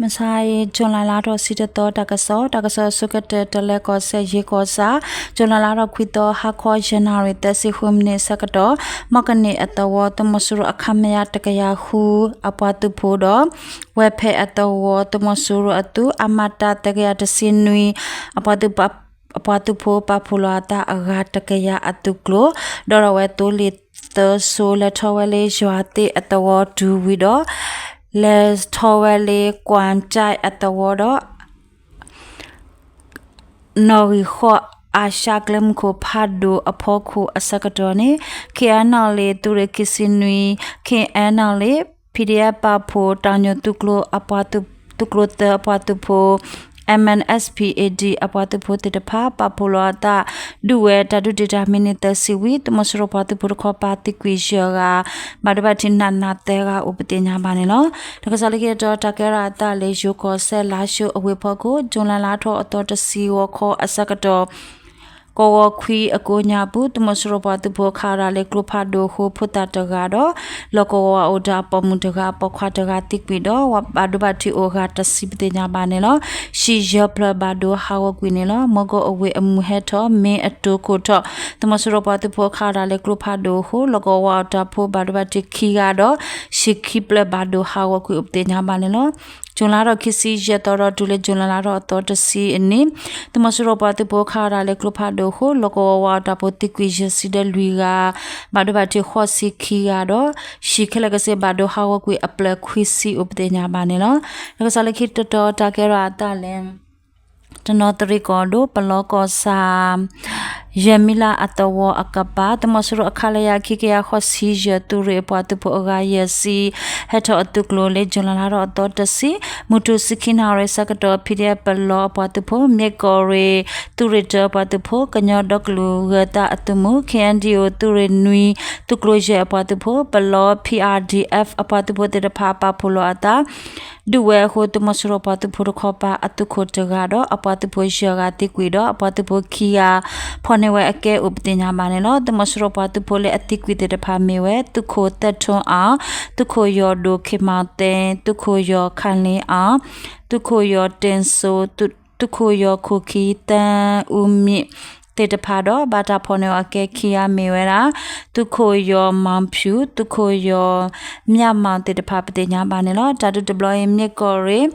မုၢ်ဆါအံၤ ဇူလိုင်လါထီၣ်တဆံတသီ တၢ်ကစီၣ်, တၢ်ကစီၣ်အဆိကတၢၢ် တလဲၤကီၢ်စဲၣ် ယ့ၣ်ကီၢ်ဆၣ်, ဇူလိုင်လါထီၣ်ခွံသီ ဟါခီယဲၢ်နၣ်ရံၣ်သၢဆံဃုမံးနံးအဆၢကတီၢ်, မီၢ်ကန့ၣ်အသဝီ သုးမီၤစိရိၤအ ခမရ တကယၤဃု အပှၤသုးဖိဒီး ဝဲဖဲအသဝီ သုးမီၤစိရိၤအသုး အမတ သၢကယၤတဆံနွံ အပှၤသုး အပှၤသုးဖိပာ်ဖှိၣ်လီၤအသးအဂၤတကယၤအသုးကျိၤ, ဒီးဒီးဝဲသိလ့ၣ်သၢစိ လဲၤထီၣ်ဝဲလၢယွၤသ့ၣ်အသဝီတုၤဝံၤဒီး လဲၤထီၣ်ဝဲလၢကွၢ်ကၠဲၣ်အသဝီဒီး နီၣ်ဂံၢ်ဃိး အၡါကျဲမုၢ်ခိၣ်ဖးဒိၣ်အဖီခိၣ်အဆၢကတီၢ်န့ၣ် ခ့ၣ်အဲၣ်နီၣ်လ့ၣ် သုးရ့ၣ်ခံဆံနွံ ခ့ၣ်အဲၣ်နီၣ်လ့ၣ် PDF ပာ်ဖှိၣ် တၢ်ညိၣ်သုးကျိၤ သုးကျိၤသၢအပှၤသုးဖိ MNSPAD အပှၤသုးဖိသ့ၣ်တဖၣ် ပာ်ဖှိၣ်လီၤအသး ဒုးဝဲတၢ်ဒုးတံာ်တာ်မံးနံးသၢဆံဝံၤ သုးမီၤစိရိၤပှၤသုးဖိတခီပၤသံကွံာ်ယဲၢ်ဂၤ, ဘၣ်ဒိဘၣ်ထံးနးနးသၢဂၤအိၣ်ပသ့ၣ်ညါဘၣ်န့ၣ်လီၤ. တၢ်ကစီၣ်လၢခံတတီၤ တၢ်ကဲထီၣ်အသးလၢယ့ၣ်ကီၢ်စဲၣ် လါၡိၤအဝ့ၢ်ဖီခိၣ် ဇူလိုင်လါထီၣ်အသီတဆံဂီၤခီအဆၢကတီၢ် ကဝီၤခွံအကိးညါပူၤ သုးမီၤစိရိၤပှၤသုးဖိခးရၤလၢကျိဖးဒိၣ်အဃိ ဖိသၣ်တဂၤဒီး လီၢ်ကဝီၤအိၣ်တၢ်ပိာ်မုၣ်တဂၤ ပိာ်ခွါတဂၤသံကွံာ်ဒီး ဘၣ်ဒိဘၣ်ထံးအိၣ်အဂၤတဆံပသ့ၣ်ညါဘၣ်န့ၣ်လီၤ. ဟံၣ်ယဲၢ်ဖျၢၣ်ဘၣ်ဒိဟးဂီၤကွံာ်န့ၣ်လီၤ. မီၢ်ကီၢ်အဝ့ၢ်အမုၢ်ဟဲထီၣ် မ့ၢ်အတိၤခိၣ်ထီၣ် သုးမီၤစိရိၤပှၤသုးဖိခးရၤလၢကျိဖးဒိၣ်အဃိ လီၢ်ကဝီၤအတၢ်ဖိဘၣ်ဒိဘၣ်ထံးခံဂၤဒီး ဟံၣ်ခံဖျၢၣ်ဘၣ်ဒိဟးဂီၤကွံာ်အိၣ်ပသ့ၣ်ညါဘၣ်န့ၣ်လီၤ. ဇူလိုင်လါထီၣ်ခံဆံယဲၢ်သီဒီးတုၤလၢ ဇူလိုင်လါထီၣ်အသီတဆံအနံၤ သုးမီၤစိရိၤပှၤသုးဖိခးရၤလၢကျိဖးဒိၣ်အဃိ လီၢ်ကဝီၤဝါအတၢ်ဖိသံကွံာ်ယဲၢ်ဆံဒီးလွံၢ်ဂၤ, ဘၣ်ဒိဘၣ်ထံးဃိးဆံခံဂၤဒီး ဟံၣ်ခဲလၢာ်ကစ့ၢ်ဘၣ်ဒိဟးဂီၤကွံာ်အဖျၢၣ်ခွံဆံအိၣ်ပသ့ၣ်ညါဘၣ်န့ၣ်လီၤ. တၢ်ကစီၣ်လၢခံတတီၤ တၢ်ကဲထီၣ်အသးလၢ တနီသရံၣ်ကီၢ်ဒိၣ် ပလီကီၢ်ဆၣ် ယဲၢ်မံလါအသဝီအကပၤ သုးမီၤစိရိၤအ ခလရ ခံကယၤဃိးဆံယဲၢ် သုးရ့ၣ်အပှၤသုးဖိအဂၤယဲၢ်ဆံ ဟဲထီၣ်အသုးကျိၤလၢ ဇူလိုင်လါထီၣ်အသီတဆံ မုၢ်ထူၣ်ဆံခံနၣ်ရံၣ်ဆၢကတီၢ် PDF ပလီအပှၤသုးဖိ မ့ၢ်ကီၢ်ရ့ၣ် သုးရ့ၣ်တၢအပှၤသုးဖိ ကညီဒီကလုာ်ဂၢၤသးအသုးမုၢ် ခ့ၣ်အဲၣ်ဒံၣ်အိၣ် သုးရ့ၣ်နွံ သုးကျိၤယဲၢ်အပှၤသုးဖိ ပလီ PRDF အပှၤသုးဖိသ့ၣ်တဖၣ်ပာ်ဖှိၣ်လီၤအသး ဒုးဝဲအဃိ သုးမီၤစိရိၤပှၤသုးဖိတခီပၤအသုးခိၣ်တဂၤဒီး အပှၤသုးဖိယဲၢ်ဂၤသံကွံာ်ဒီး အပှၤသုးဖိခံဂၤ ဖီၣ်န့ၢ်ဝဲအကဲအိၣ်ပသ့ၣ်ညါဘၣ်န့ၣ်လီၤ. သုးမီၤစိရိၤပှၤသုးဖိလၢအသံကွံာ်သ့ၣ်တဖၣ်မ့ၢ်ဝဲ သုးခိၣ်သၢထိအီၤ, သုးခိၣ်ယီၤဒိၣ်ခ့ၣ်မီၣ်သဲ, သုးခိၣ်ယီၤခလ့အီၤ, သုးခိၣ်ယီၤတ့ၢ်စိ, သုးခိၣ်ယီၤခိၣ်ခံ သၢအူမံၣ် သ့ၣ်တဖၣ်ဒီး ဘၣ်တၢ်ဖီၣ်န့ၢ်အီၤအကဲခံဂၤမ့ၢ်ဝဲဒၣ် သုးခိၣ်ယီၤမီၣ်ဖၠူၣ်, သုးခိၣ်ယီၤမျၢ်မီၣ်သ့ၣ်တဖၣ်ပသ့ၣ်ညါဘၣ်န့ၣ်လီၤ. တၢ်ဒုးတဘျီအံၤ မ့ၢ်ကီၢ်ရ့ၣ်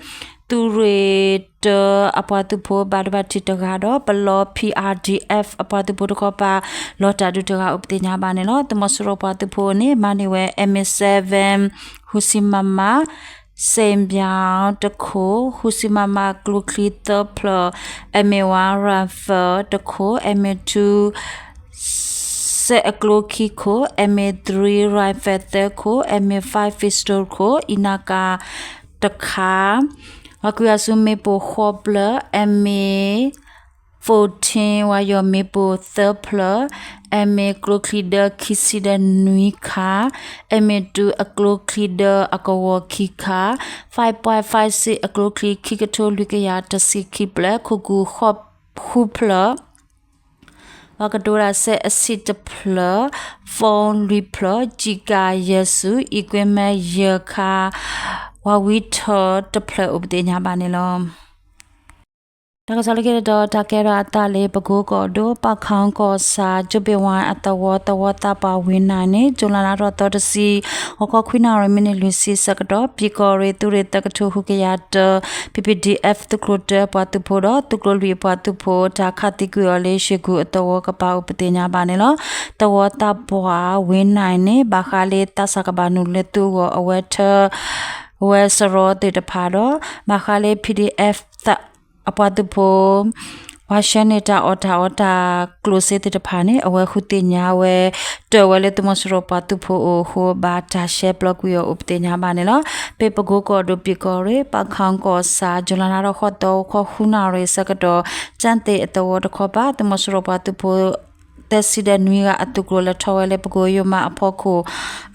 သုးရ့ၣ်တၢအပှၤသုးဖိဘၣ်ဒိဘၣ်ထံးတဂၤဒီး ပလီ PRDF အပှၤသုးဖိတခီပၤ လီၤတၢ်ဒုးတဂၤအိၣ်ပသ့ၣ်ညါဘၣ်န့ၣ်လီၤ. သုးမီၤစိရိၤပှၤသုးဖိန့ၣ် မၤန့ၢ်ဝဲ MA seven ဃုဆံ MM စ့ၣ်ပၠၣ် တခိၣ်, ဃုဆံ MM ကျိချံသၢဖျၢၣ်, MA one rifle တခိၣ်, MA two စဲးအကျိခံခိၣ်, MA three rifle သၢခိၣ်, MA five pistol ခိၣ်, အံၤနၣ်ကၣ်တခါ, ပှၤကွံာ်အစုမ့ၣ်ပိၢ်ဃိးဖျၢၣ်, MA fourteen ပှၤယီၢ်မ့ၣ်ပိၢ်သၢဖျၢၣ်, MA ကျိချံဒၢခံဆံဒီးနွံခါ, MA two အကျိချံဒၢအကဝီၤခံခါ, five point five six အကျိချံခံကထိလွံၢ်ကယၤတဆံခံဖျၢၣ်, ခိၣ်ကူၣ်ဃိးဃုဖျၢၣ်, ပှၤကတိၤဒၣ်စဲးအဆံၣ်တဖျၢၣ်, phone လွံၢ်ဖျၢၣ်, ကျံးကၣ်ယဲၢ်စု, equipment ယဲၢ်ခါ, ဝၤဝံထၢၣ်တဖျၢၣ်အိၣ်ပသ့ၣ်ညါဘၣ်န့ၣ်လီၤ. တၢ်ကစီၣ်လၢခံတတီၤ တၢ်ကဲထီၣ်အသးလၢ ပကိကီၢ်ဒိၣ် ပၣ်ခီကီၢ်ဆၣ် ကၠိဘ့ၣ်ဝါအသဝီ သဝီသးပှၢ်ဝ့ၢ်နၢ်န့ၣ် ဇူလိုင်လါထီၣ်သီတဆံ ဂီၤခီခွံနၣ်ရံၣ်မံးနံးလွံၢ်ဆံဆၢကတီၢ် ပၠံၣ်ကီၢ်ရ့ၣ် သုးရ့ၣ်သၢကထိဃုကယၤတၢ PPDF သုးကျိၤတၢအပှၤသုးဖိဒီး သုးကျိၤလွံၢ်အပှၤသုးဖိ တၢ်ခးသံကွံာ်အီၤလၢ ရွှေကူအသဝီကပၤအိၣ်ပသ့ၣ်ညါဘၣ်န့ၣ်လီၤ. သဝီသးပှၢ်ဝ့ၢ်နၢ်န့ၣ် ဘၣ်ဃးလၢသးစၢ်ကဘၣ်နုာ်လၢသုးအဂီၢ် အဝဲထၢ ဝဲစရီသ့ၣ်တဖၣ်ဒီး ဘၣ်ဃးလၢ PDF အပှၤသုးဖိ ပှၤဆှၢန့ၢ်တၢ်အီၣ်တၢ်အီတၢ်ကျိၣ်စ့သ့ၣ်တဖၣ်န့ၣ် အဝဲဃုသ့ၣ်ညါဝဲ တၢၢ်ဝဲလၢသုးမီၤစိရိၤပှၤသုးဖိအအိၣ်အဃိ ဘၣ်တၢ်ရှဲပျီကွံာ်အီၤအိၣ်ပသ့ၣ်ညါဘၣ်န့ၣ်လီၤ. ဖဲပကိကီၢ်ဒိၣ် ပၠံၣ်ကီၢ်ရ့ၣ် ပၣ်ခီကီၢ်ဆၣ် ဇူလိုင်လါထီၣ်ဃိးသီ ဂီၤခီဃုနၣ်ရံၣ်ဆၢကတီၢ် ကၠၣ်သ့ၣ်အသဝီတခီပၤ သုးမီၤစိရိၤပှၤသုးဖိ သၢဆံဒီးနွံဂၤအသုးကျိၤ လဲၤထီၣ်ဝဲလၢပကိယိမးအဖီခိၣ်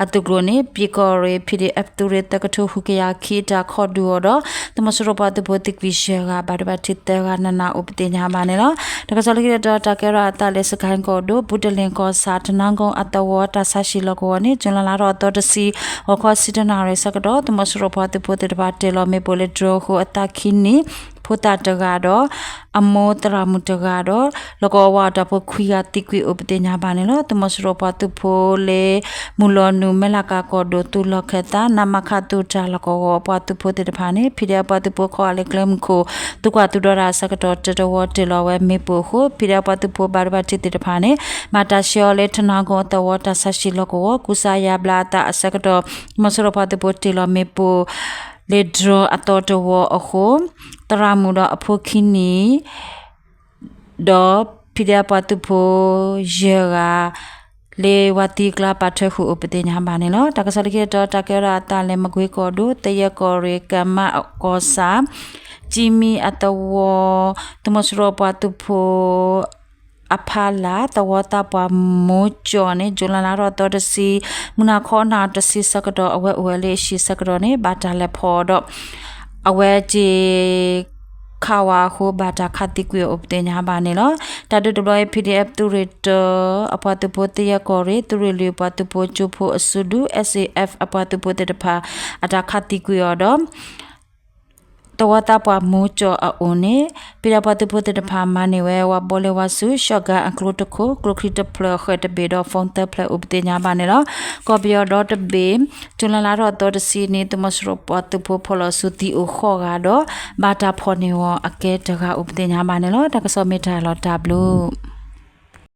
အသုးကျိၤန့ၣ် ပၠ့ၤကီၢ်ရ့ၣ် ပီၣ်ဒံၣ်အဲၣ်ဖ် သုးရ့ၣ်သၢကထိဃုကယၤခံ အတၢ်ခီၣ်ဒုးအီၤဒီး သုးမီၤစိရိၤပှၤသုးဖိသံကွံာ်ယဲၢ်ဂၤ ဘၣ်ဒိဘၣ်ထံးသၢဂၤ နးနးအိၣ်ပသ့ၣ်ညါဘၣ်န့ၣ်လီၤ. တၢ်ကစီၣ်လၢခံတတီၤ တၢ်ကဲထီၣ်အသးလၢ စကဲၣ်ကီၢ်ဒိၣ် ဘူးတလ့ၣ်ကီၢ်ဆၣ် ထနါကိၣ်အသဝီ တၢ်ဆါဟံၣ်လီၢ်ကဝီၤန့ၣ် ကၠူၤလါလါထီၣ်အသီတဆံ ဂီၤခီဆံတနၣ်ရံၣ်ဆၢကတီၢ် သုးမီၤစိရိၤပှၤသုးဖိသ့ၣ်တဖၣ် တ့ၢ်လီၤမ့ၣ်ပိၢ်လၢ drone အဃိ အသးခံနံၣ် ဖိသၣ်တဂၤဒီး အမိၢ်သရၣ်မုၣ်တဂၤဒီး လီၢ်ကဝီၤဝါအတၢ်ဖိခွံဂၤသံကွံာ်အိၣ်ပသ့ၣ်ညါဘၣ်န့ၣ်လီၤ. သုးမီၤစိရိၤပှၤသုးဖိလၢ မုၢ်လီၤနုာ် မဲၢ်လးကၤကီၢ်ဒိၣ် သုးလီၢ်ခၢၣ်သး နမခ သုးတၢ်လီၢ်ကဝီၤပှၤသုးဖိသ့ၣ်တဖၣ်န့ၣ် PDF ပှၤသုးဖိခီၣ်အလ့ၣ်ကျဲမုၢ်ခိၣ် သုးကွၢ်သုးဒီတၢ်အဆၢကတီၢ် တၢတဝီတ့ၢ်လီၤဝဲမ့ၣ်ပိၢ်အဃိ PDF ပှၤသုးဖိဘၣ်ဒိဘၣ်ထံးသ့ၣ်တဖၣ်န့ၣ် ဘၣ်တၢ်ဆှၢအီၤလၢ ထနါကိၣ်အသဝီ တၢ်ဆါဟံၣ်လီၢ်ကဝီၤ ကူစါယါဘျါအသးအဆၢကတီၢ် သုးမီၤစိရိၤပှၤသုးဖိတ့ၢ်လီၤမ့ၣ်ပိၢ် လၢ drone အသီတဝီအဃိ သရၣ်မုၣ်ဒီးအဖိခံနံၣ် ဒီး PDF ပှၤသုးဖိယဲၢ်ဂၤ လၢဝၤသံအကျါ ပာ်ထွဲဃုာ်အိၣ်ပသ့ၣ်ညါဘၣ်န့ၣ်လီၤ. တၢ်ကစီၣ်လၢခံတတီၤ တၢ်ကဲထီၣ်အသးလၢ မကွ့ကီၢ်ဒိၣ် သယဲၢ်ကီၢ်ရ့ၣ် ကမၣ်ကီၢ်ဆၣ် ကၠံမံအသဝီ သုးမီၤစိရိၤပှၤသုးဖိ အဖီလာ် သဝီသးပှၢ်မိၢ်ကၠီၣ်န့ၣ် ကၠူၤလါလါထီၣ်အသီတဆံ မုၢ်နၤခီနၣ်တဆံဆၢကတီၢ် အဝဲအိၣ်ဝဲလၢအဟံၣ်ဆၢကတီၢ်န့ၣ် ဘၣ်တၢ်လဲၤဖီၣ်ဒီး အဝဲက့ၤ ခးဝါအဃိ ဘၣ်တၢ်ခးသံကွံာ်အီၤအိၣ်ပသ့ၣ်ညါဘၣ်န့ၣ်လီၤ. တၢ်ဒုးတဘျီအံၤ PDF သုးရ့ၣ်တၢ အပှၤသုးဖိ သယဲၢ်ကီၢ်ရ့ၣ် သုးရ့ၣ်လွံၢ် အပှၤသုးဖိ ကၠိဖိအစုဒု SAF အပှၤသုးဖိသ့ၣ်တဖၣ် အတၢ်ခးသံကွံာ်အီၤဒီး သဝီသးပှၢ်မိၢ်ကၠီၣ်အအိၣ်န့ၣ် PDF ပှၤသုးဖိသ့ၣ်တဖၣ်မၤန့ၢ်ဝဲ ဝၤဘီလ့ဝါဆူၣ် shotgun အကျိတခိၣ် ကျိချံတဖျၢၣ် ဃဲၢ်တဘ့ၣ်ဒီး phone သၢဖျၢၣ်အိၣ်ပသ့ၣ်ညါဘၣ်န့ၣ်လီၤ. ကီၢ်ပယီၤဒီတဘ့ၣ် ကၠူၤလါလါထီၣ်အသီတဆံန့ၣ် သုးမီၤစိရိၤပှၤသုးဖိဖီၣ်လီၤဆူသံအိၣ်ဃိးဂၤဒီး ဘၣ်တၢ်ဖီၣ်န့ၢ်အီၤအကဲတဂၤအိၣ်ပသ့ၣ်ညါဘၣ်န့ၣ်လီၤ. တၢ်ကစီၣ်မ့ၢ်တၢ်လီၤတၢ်ဘျုး